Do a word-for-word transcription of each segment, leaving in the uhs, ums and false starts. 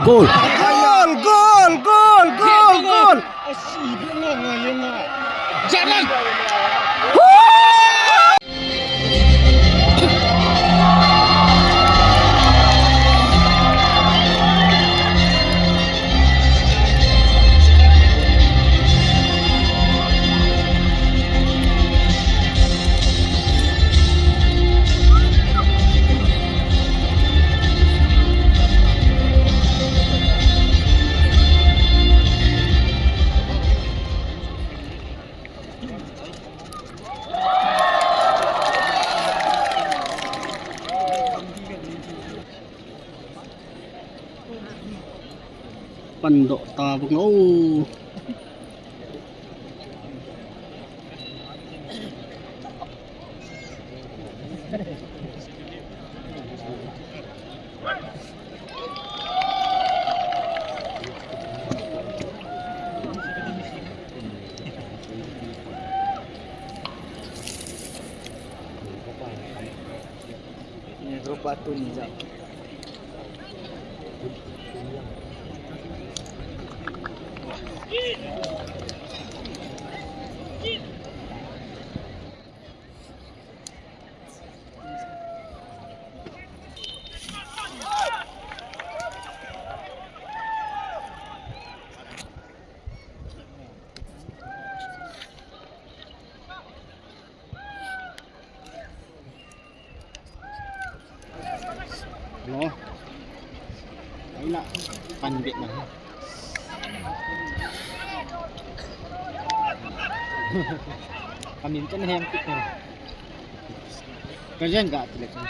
Goal! Goal! Goal! Goal! Goal! Goal! Pandoh ta bang o. Grupo atun ja. Lo. Ai la. Pan bit na. Kamin kan hem tik na. Kajen ga tile kan.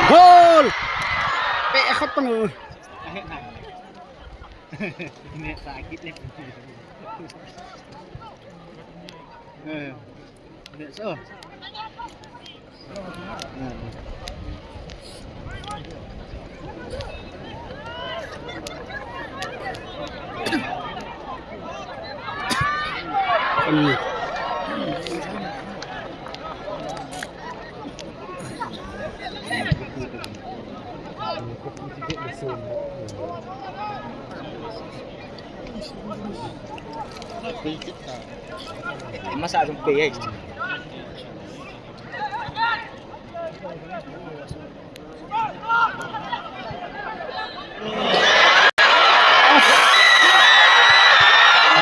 Goal! Pe khat pang. Ne sakit le. Eh. Ne so. Masa jong pe ai.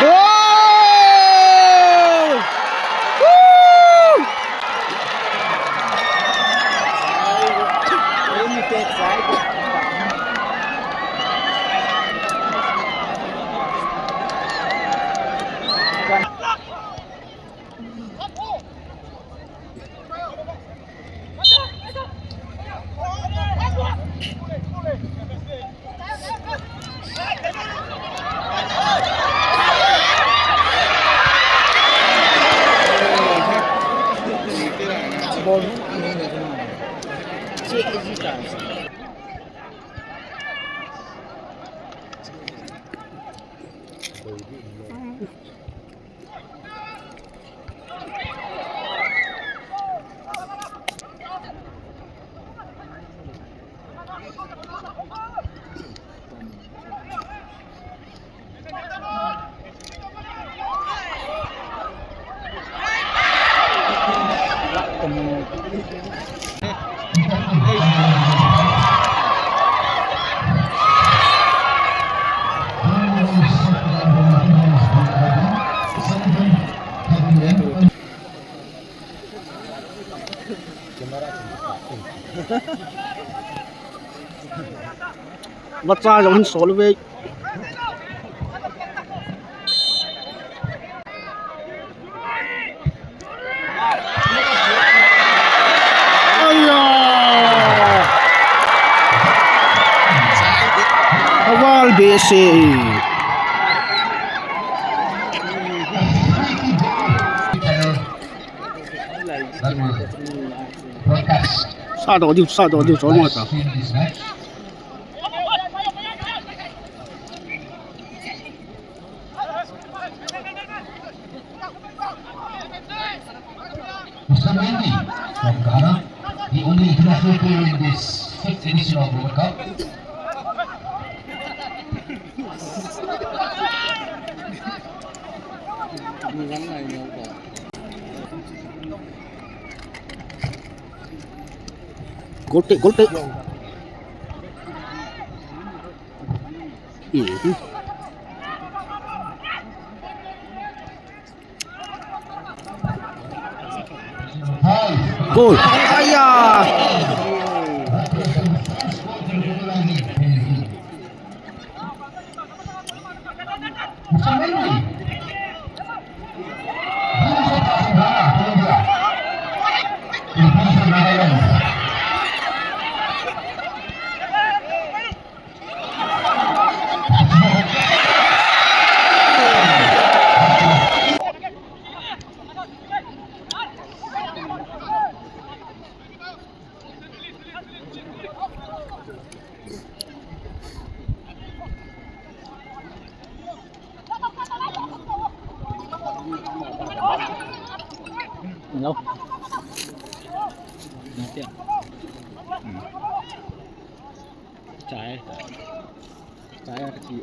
Goal! Woo! Vacha jong hin sol ve. Aya! Aval behseh. Sa doh diu, sa doh diu, sa mo ta. Mister Mendy from Ghana, the only international player in this fifth edition of World Cup. Goal kick, goal kick. Mhm. Goal. Aya. No. Not yet. Hmm. Chai. Chai ati.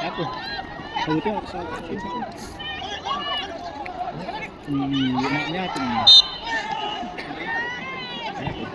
Aku. Aku tu aku sa. Hmm, maknya tu. Aku.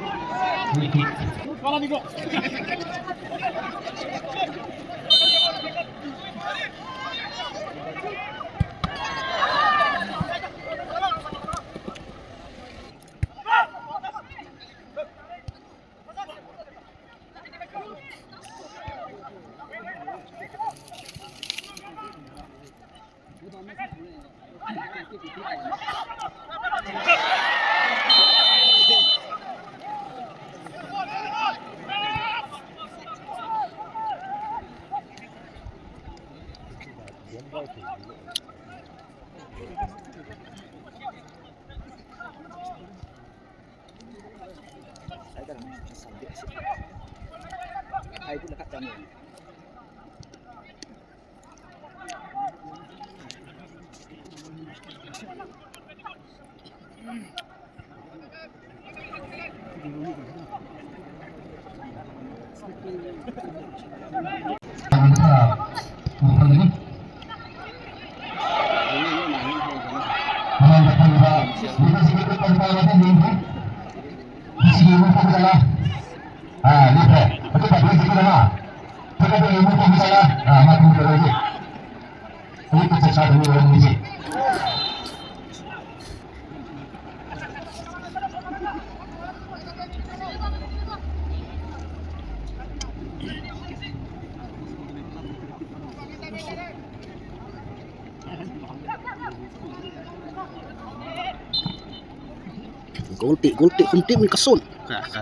Goal kick, goal kick, home team in kasun. Ka, ka.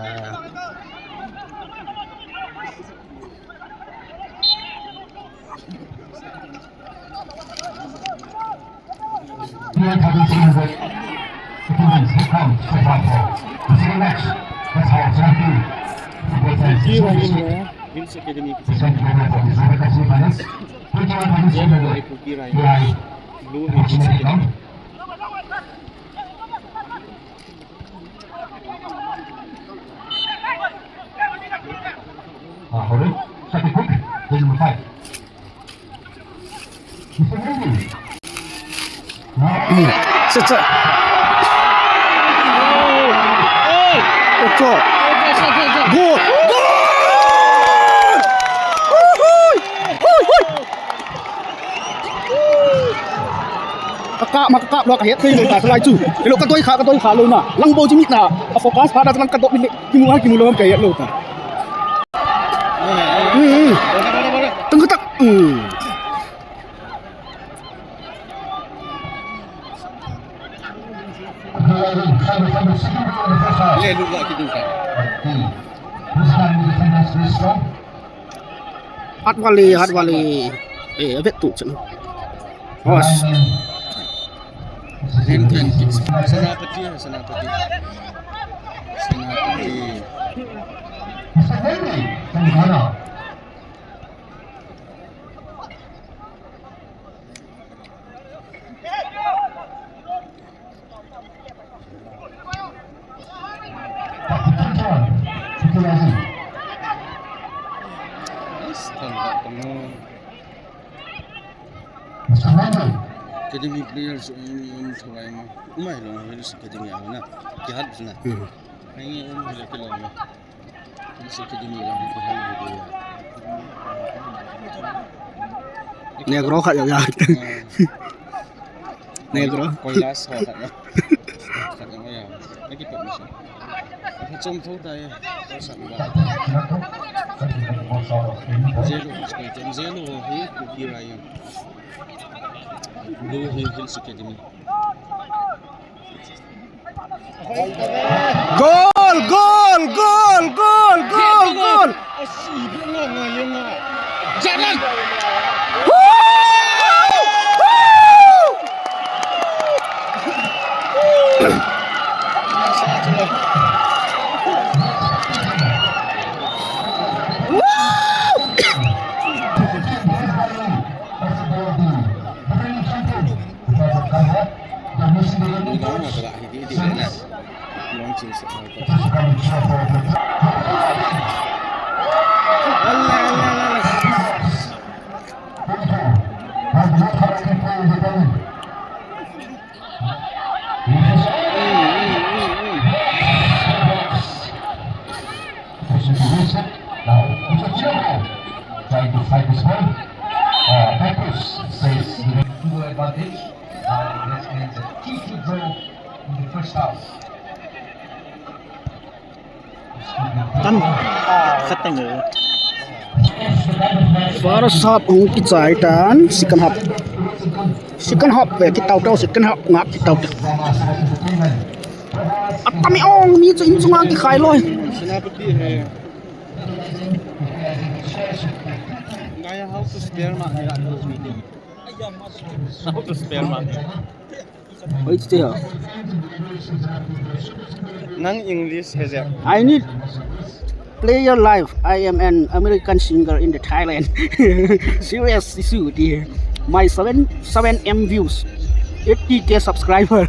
Twenty-one thousand seven hundred students have come so far for the second match. That's how Senapati Hills Academy is going to prepare for this World Cup semifinals. Twenty-one thousand seven hundred. Blue Hills Academy. Ah, hold it. Second kick. Number five. Mister Mendy. Set, set. Good. Good. Hui, hui. Kakap ma kakap lou, kahet thei lou ta, kalai chu. Hello, kadoi kha, kadoi kha lou na. Lang bou chu mit na. Ka focus pha da lang kadop mit le. Kimu ha, kimu lou kahet lou ta. Hmm, hmm. Tang katak. Hmm. Le, lu la ki ding ka. Hat vale, hat vale. Eh, a vet tu chen. Os. Ten, ten, six. Senapati, Senapati. Senapati. Academy players um, um, thawai ma. Umai lo, Hills Academy a na. Kihat na. Hmm. Ai nge um, hila kilo ma. Hills Academy la, kihat video. Negro khat ya. Ah. Negro. Koilas ho khat ya. Khat ya, ya. Lagi pa mo siya. Chom tho tayo. Zero, zero, hi, copyright. Blue Hill Hills Academy. Goal, goal, goal, goal, goal, goal. Now, Pochettino trying to fight this one. Uh, Pepus says the advantage. Now, this means a key kick goal in the first half. Tan, khat teng. First half hung kichai tan, second half. Second half ve kitau tau, second half nga kitau tau. Atami ong mi chu in chunga kikhai loi. Senapati he. Gaya, how to spell ma? How to spell ma? Oi, chu te ha. Nang English he je. I need player life. I am an American singer in the Thailand. Serious issue, dear. My seven, seven M views, eighty K subscriber,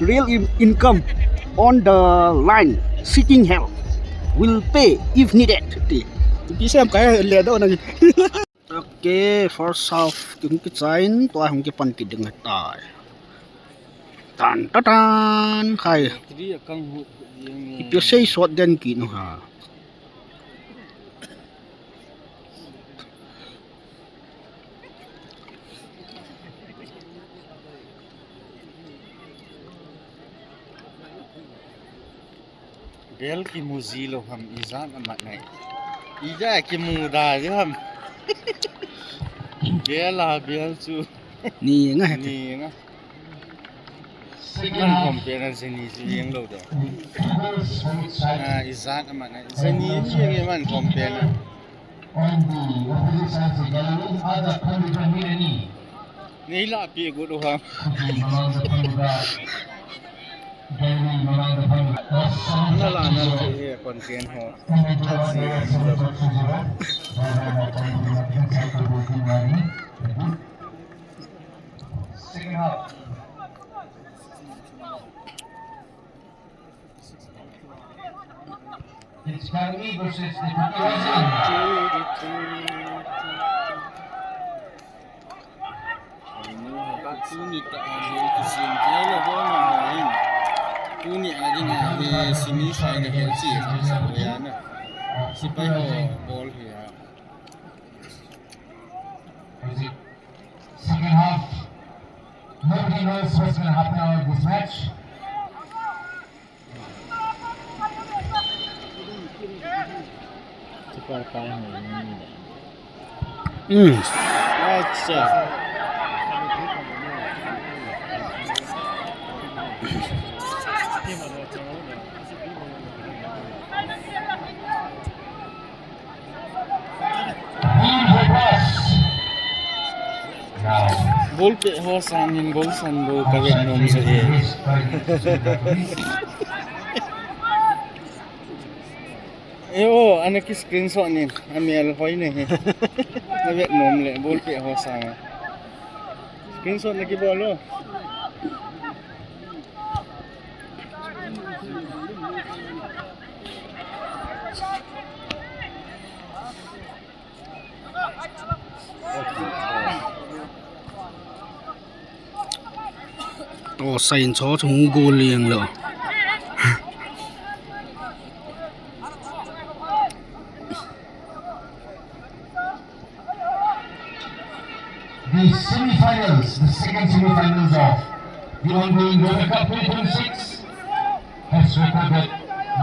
real in-, income on the line, seeking help. Will pay if needed. Ti. Ti sem kai le do na. Okay, first half kum kichain, tua hung kipan kit ding tai. Tan, ta, tan, khai. Ipi sei sot den kinu ha. Bel kimu ji lou ham, ijat amat nai. Ijat kimu da ji ham. Bel a bel chu. Ni nga he. Ni nga. Man khom pen a jeni ji jeng lou da. Ah, ijat amat nai. Jeni ji jeng man khom pen a. Nei la pi gu do ha. Na la na he content ho. Second half. It's Karmi versus the Bukit Rising. Tuni ta a ding kisem kei lo bol na hin. Tuni a ding a hi semi final hi chi sa ya na. Sepai ho bol hi a. Second half. Nobody knows what's gonna happen out of this match. Hmm. Acha. Ball pet ho sangin goal san bou ka vet nom jo e. E o, ana ki screenshot nin, amel hoi ne he. Na vet nom le, ball pet ho sang. Screenshot na kibol o. Toh sain cho chung gol liang lo. The semifinals, the second semifinals of the ongoing World Cup twenty twenty-six has recorded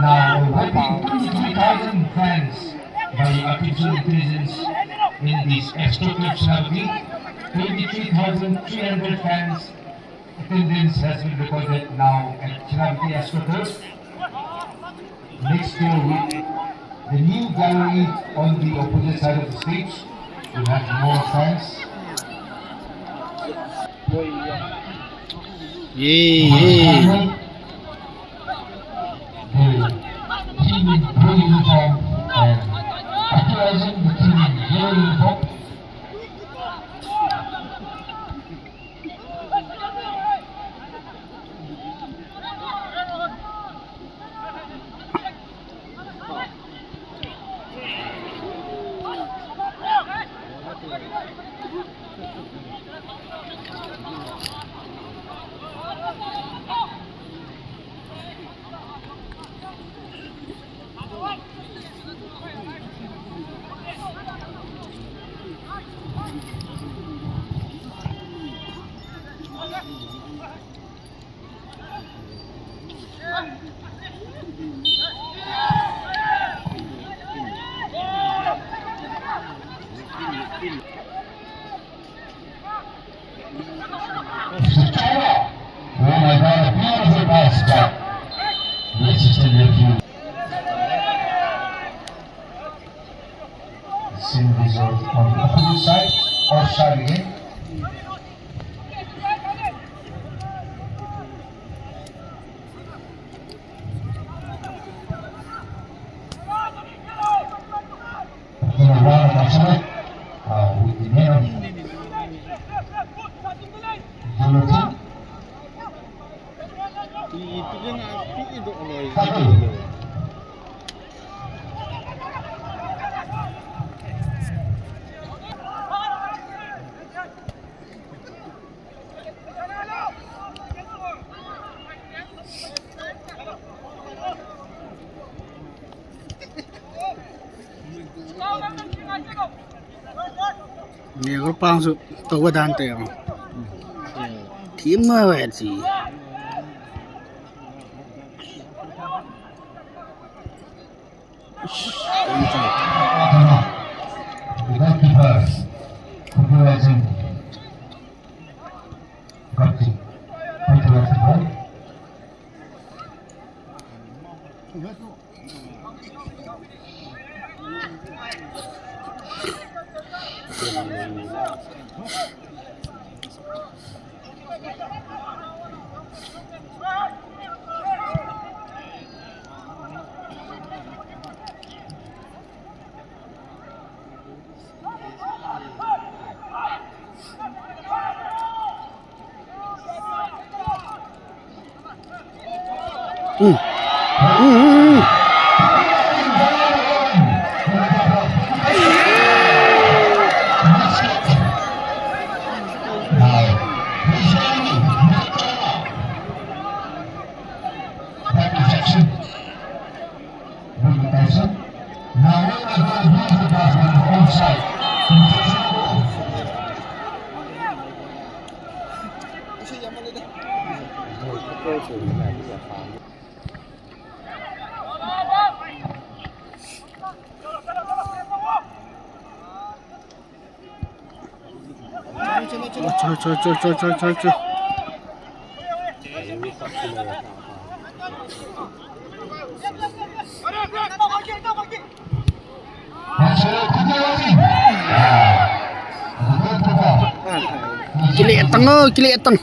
now a whopping twenty-three thousand fans by artificial intelligence in this Astro Club Senapati. Twenty-three thousand three hundred fans attendance has been recorded now at Senapati Astro Club. Next year, with the new gallery on the opposite side of the stage, we'll have more fans. Yay, yay. The team in blue uniform and Akira Azim, the team in yellow uniform. Oh my God, a beautiful pass, but the assistant referee. Same result on the opposite side, offside again. Ni ko pang su to wa dan te. Team ma wa si. Kile tang o, kile tang.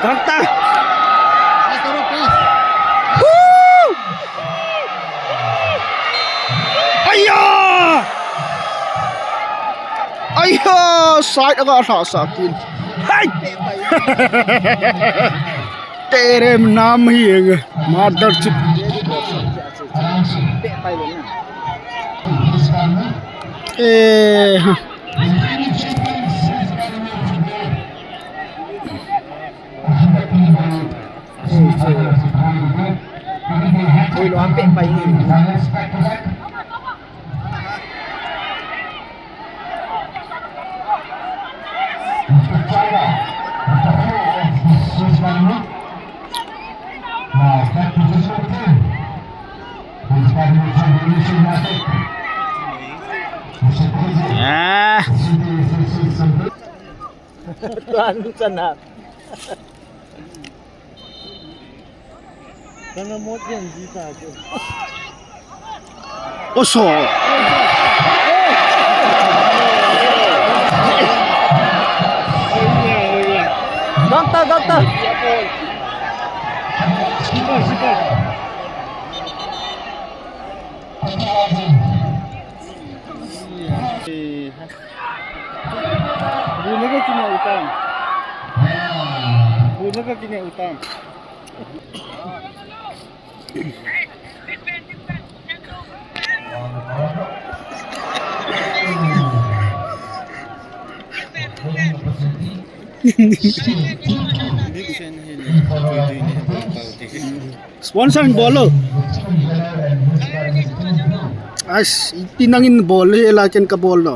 Gangtah. Woo! Aiya! Aiya! Side aga lhahsah kit. Hai! Tere naam hi hai. Mother chip. Eh. Ah. Tuan sana. Kana mo ken ji ta ke. Oso. Gangtah, gangtah. Buna ka kine utam. Buna ka kine utam. Sponsor in bol lo. Ais, iti nangin bol, hila ken ka bol lo.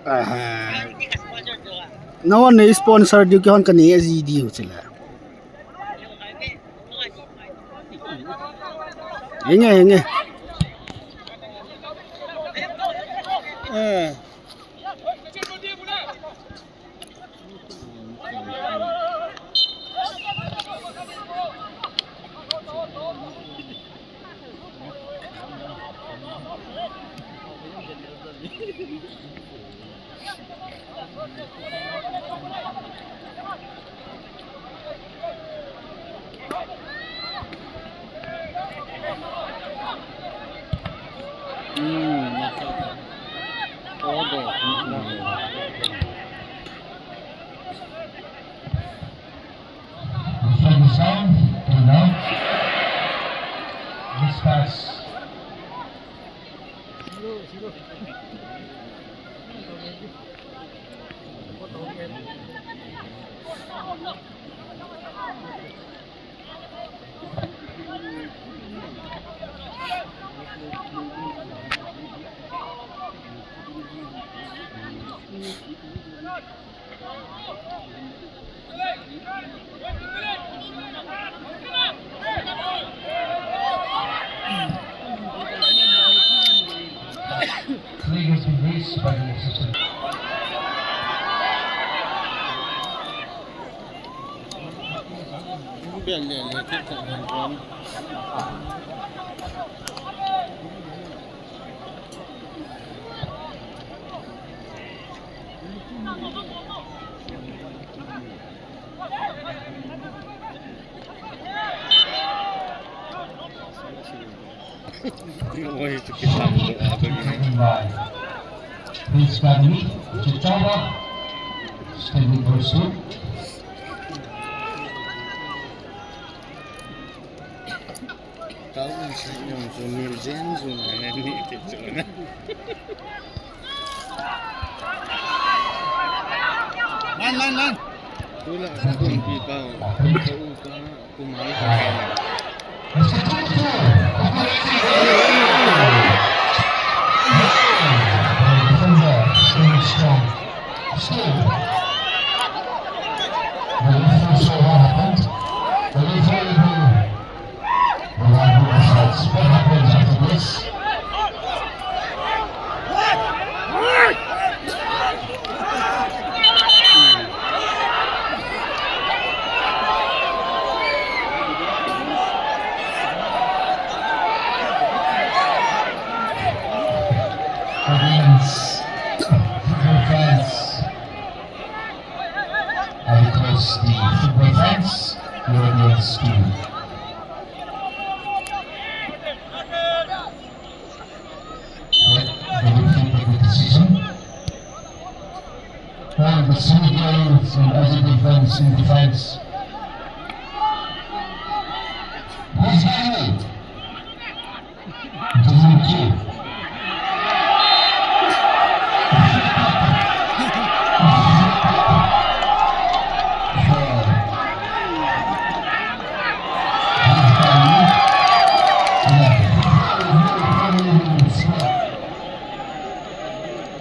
Aha. Nahon nei sponsor diu, keihon kanei ji diu chule. Henge, henge. Eh. From the sound to now, this pass. Play has been raised by the assistant. Please, family, Chichawa, standing for two. Kau in sa yung so mil zen so na na ni ti so na. Lan, lan, lan. Tula ka kum pi pa. Ka u pa. Kumai. What happens after this? Audience, football fans, I request the football fans, the audience to let the referee take the decision. All the Senegal and Algerian fans in defense. Who's getting it? It is in queue.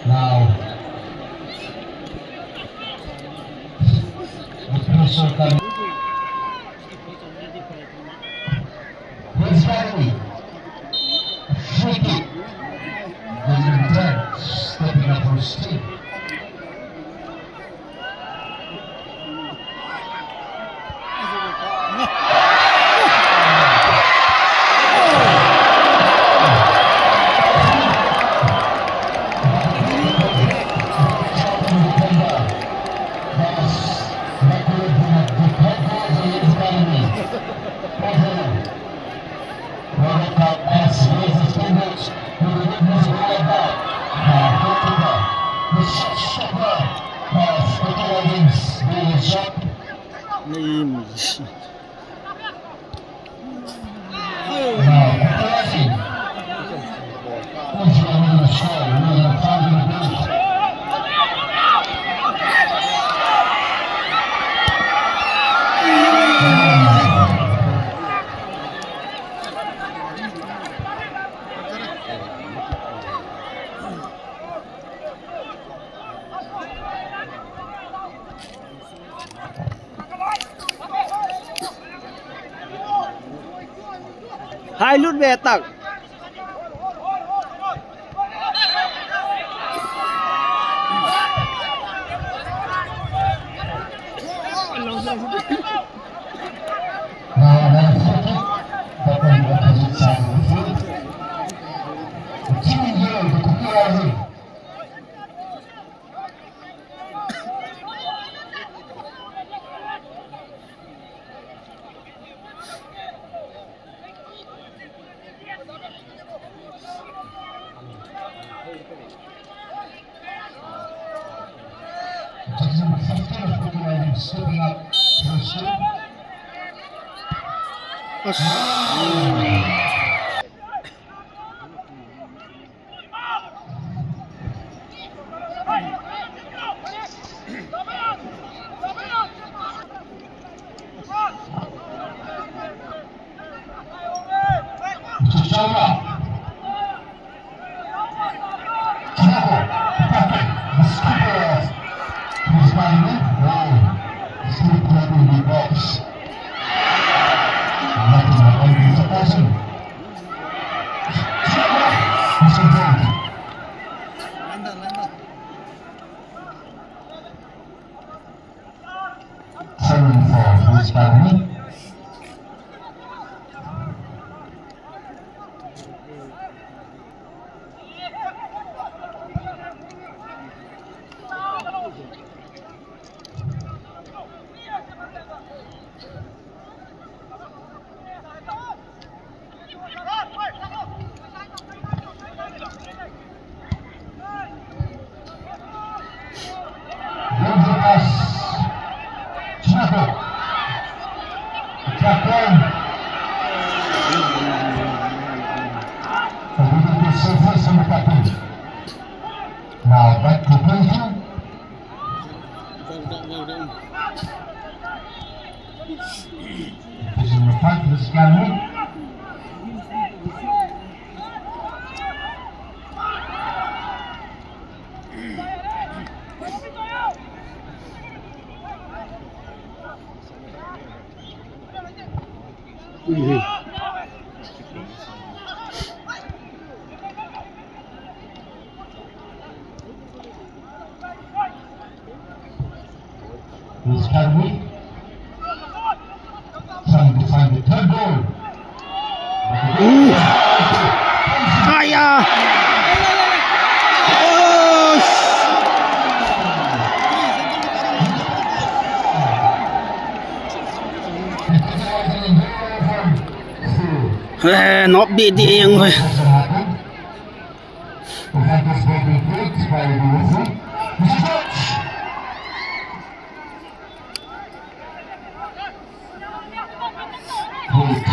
Now, the pressure coming. West Valley. Free kick. William Trent stepping up for his team. Hai lut ve tak. Seven four, who's by me? Back to penalty. This is the fight, this is Gary. He's carried. Trying to find the third goal. Aya! Oh! Eh, not be the young. That was very good by the referee. Good.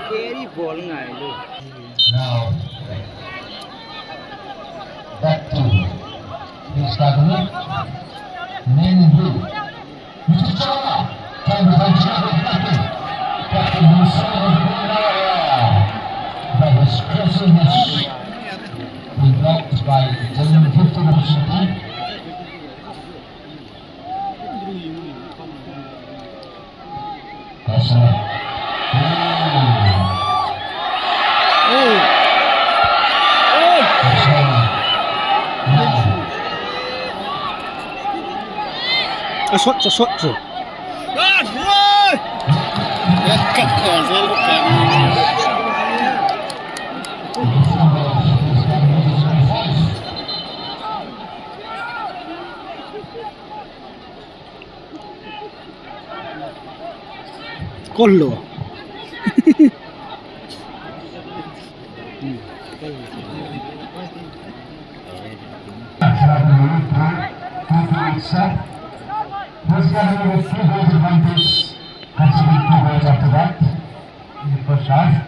Carry ball ngai lo. Now, back to Rizkadin. Main blue. Mister Chawla. Trying to find Chawla. Captain Musa. That was crossing match. Blocked by Jalen fifty. A shot, a shot, a shot. Kolo. First half.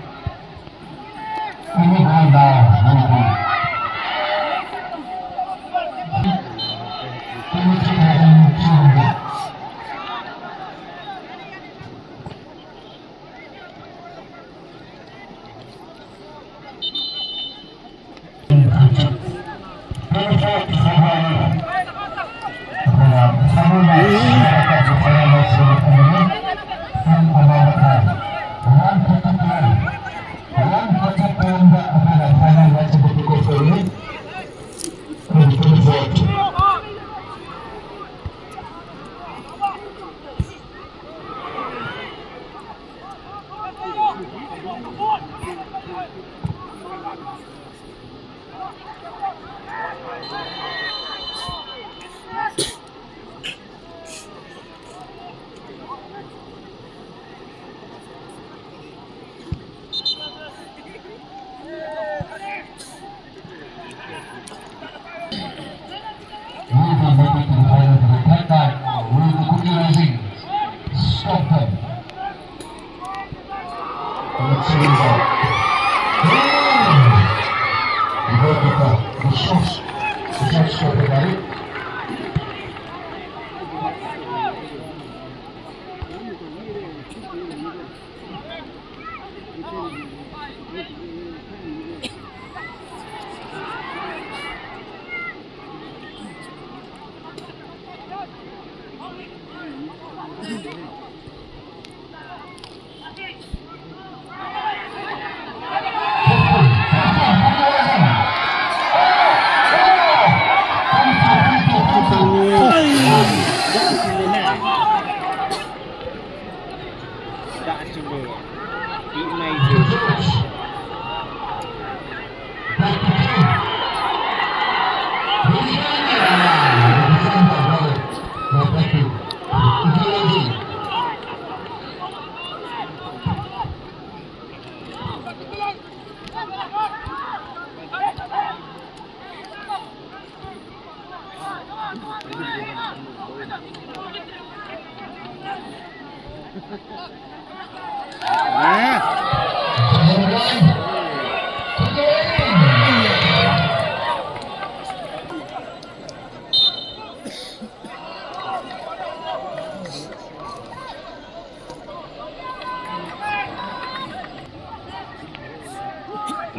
Bol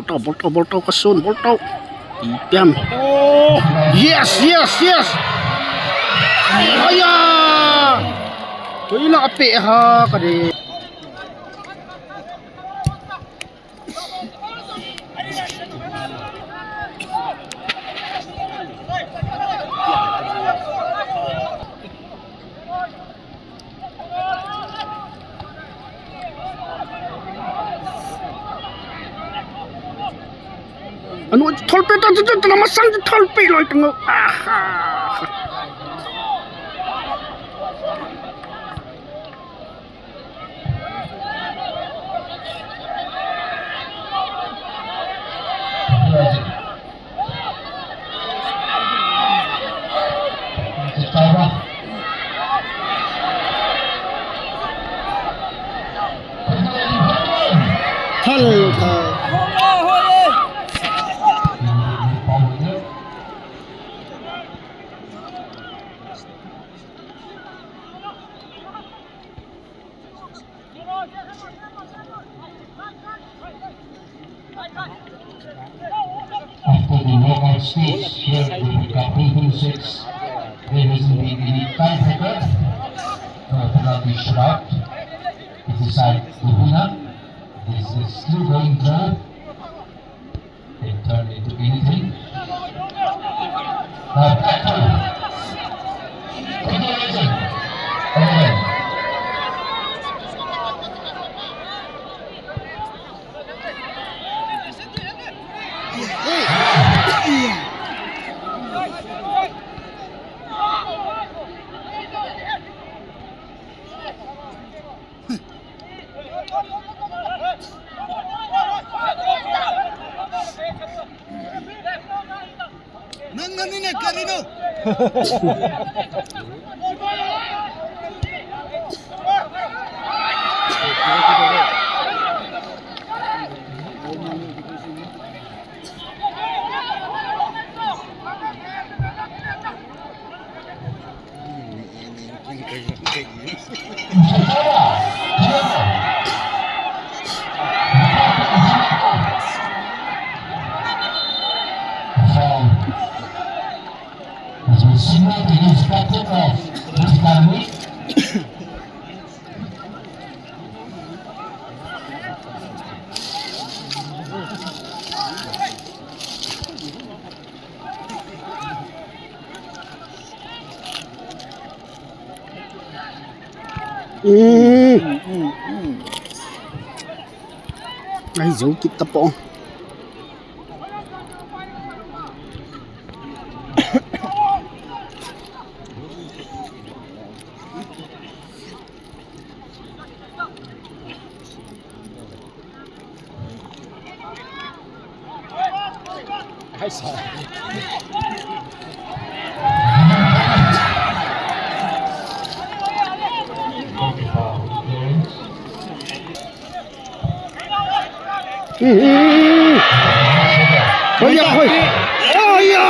tau, bol tau, bol tau, Kasun, bol tau. Ipiam. Oh, yes, yes, yes. Aya. Koi la ape ha ka de. Anu thol pe ta, ta, ta, ta, masang thol pe loi tang. Aha. Thal, thal. After the knockout stage here with the Kapilpur six, there hasn't been any tiebreaker or penalty shootout to decide the winner. This is still going through. Can turn into anything. Now, back to. Could you imagine? Over. Nang nani na karino. Ai, jou kit ta po. Hoiya, hoi. Hoiya!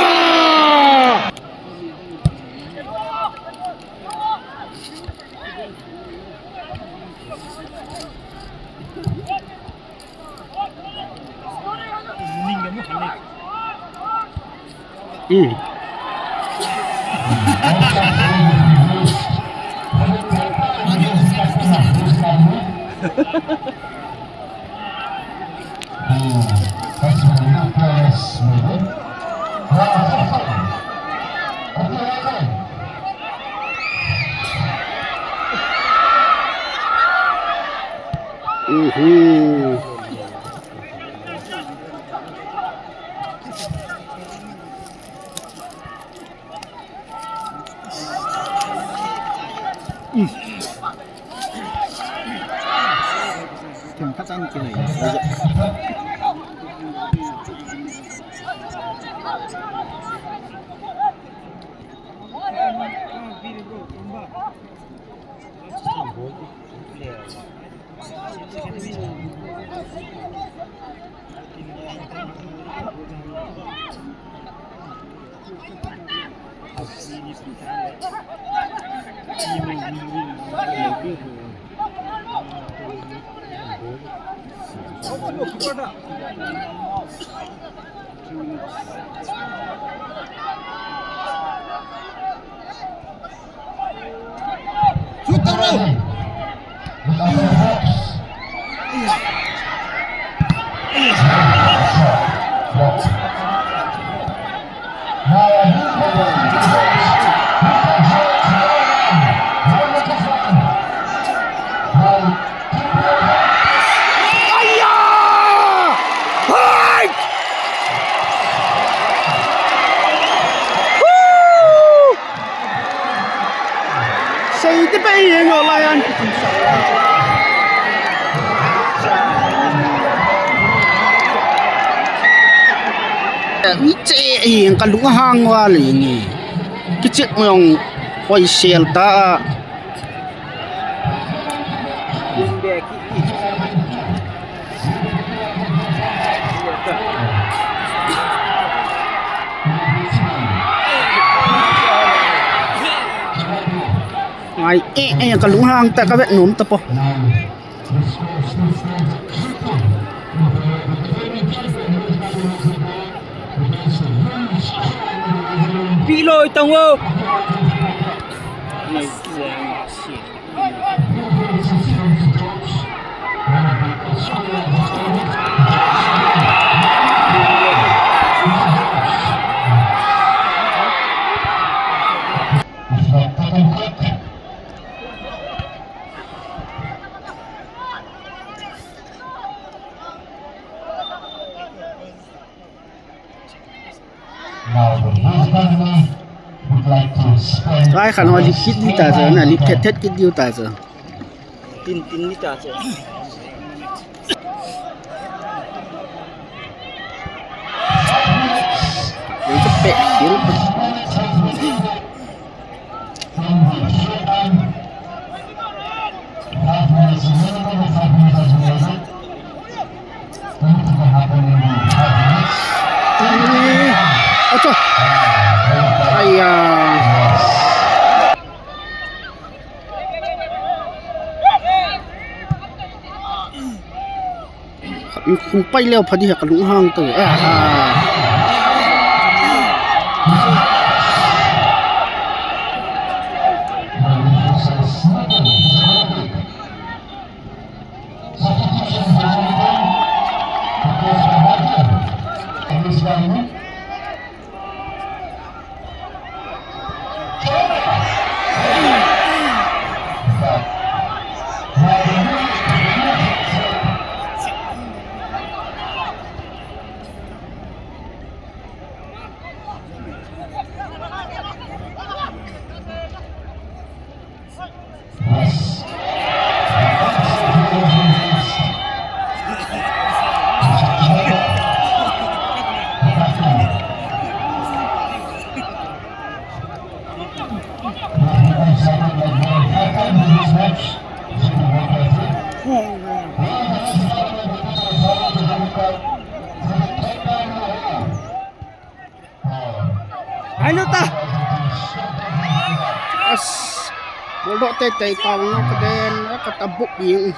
Sei te pe eng o lai an. Ni che eng ka lunghang va le ni. Kichep mong hoi sel ta. Ngai, eh, eh, ka lunghang ta ka vet nom ta po. Piloi tang o. Kai khan ho lip kit di ta chu, na lip thet thet kit diu ta chu. Tin tin ni ta chu. Lei chu pe, lei chu pe. Acha. Aiya. Khum pai leo pha di ha ka lunghang to. Ah, ah. Ai lo ta. As. Bol doh teitei tang lo ka den, ka ta bup jing.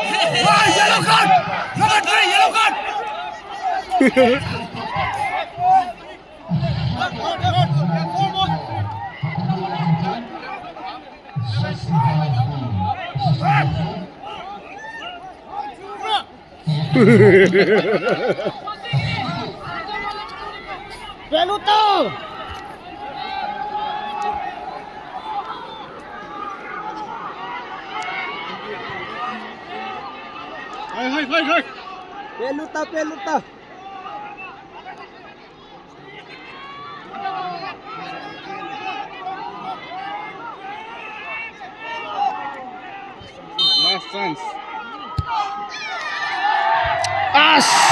Hey, yellow card! Number three, yellow card! Peluto! Hai, hai, hai, hai. Peluta, peluta. Last chance. As!